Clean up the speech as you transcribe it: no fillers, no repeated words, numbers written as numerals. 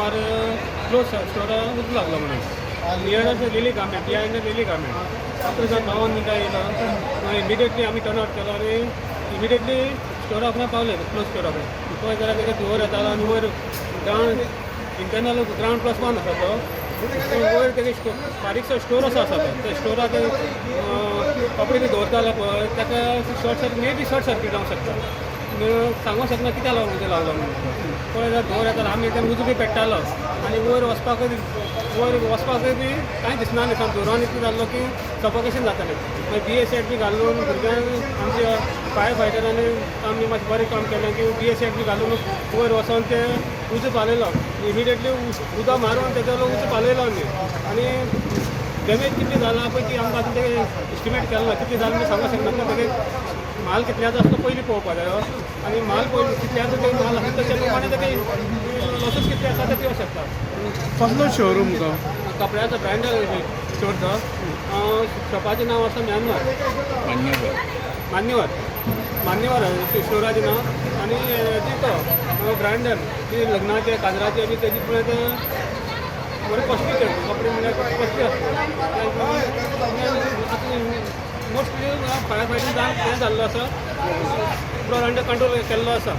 सुमार क्लोज स्टोरा उजो लागलो म्हणून, nearest Lily Garment, behind Lily Garment. 11 52 मिनटां येयलो. मागीर इमिडिएटली आमी टर्न आवट केलो आनी इमिडिएटली स्टोरा कडेन पावले. क्लोज स्टोरा कडेन पळय जाल्यार तेका धुंवर येतालो आनी वयर ग्रावंड, इंटरनल ग्रावंड +1 आसा तो. वयर तेगे बारीकसो स्टोर असो आसा तो. त्या स्टोराक कपडे बी दवरताले पळय, ताका short circuit, may be short circuit जावंक शकता. सांगूंक शकना कित्याक लागून उजो लागलो म्हणून. पळय जाल्यार धुंवर येतालो. आमी ते उजो बी पेट्टालो आनी वयर वचपाकय बी कांय दिसना न्ही. सामकें धुंवरान इतलें जाल्लो की सफोकेशन जातालें. मागीर बी एस एफ बी घालून भुरग्यांक, आमच्या फायर फायटरांनी आमी मातशें बरें काम केलें की बी एस एफ बी घालून वयर वचोन ते उजो पालयलो. इमिडिएटली उदक मारून तेजो उजो पालयलो आमी. आनी डॅमेज कितली जाला पळय ती आमकां आतां ते एस्टिमेट केलो ना. कितली जालें तें सांगूंक शकना. पूण तेगे माल कितल्याचो आसा तो पयलीं पळोवपा जायो आनी माल पयलीं कितल्याचो ते माल आसा, तशे प्रमाणे तेगे लॉसीस कितले आसा ते दिवंक शकता. कसलो शोरूम तो? कपड्याचो ब्रँड स्टोर तो. शॉपाचें नांव आसा म्यानमार, मान्यवर, मान्यवर स्टोराचें नांव. आनी हेजी तो ब्रँडन ती लग्नाचे, काजराचे बी तेजी पळय ते बरे कॉस्टली ते कपडे, म्हणल्यार कॉस्टली आसता. आतां मोस्टली फायर फायटींग जावन हें जाल्लो आसा, पुरो अंडर कंट्रोल केल्लो आसा.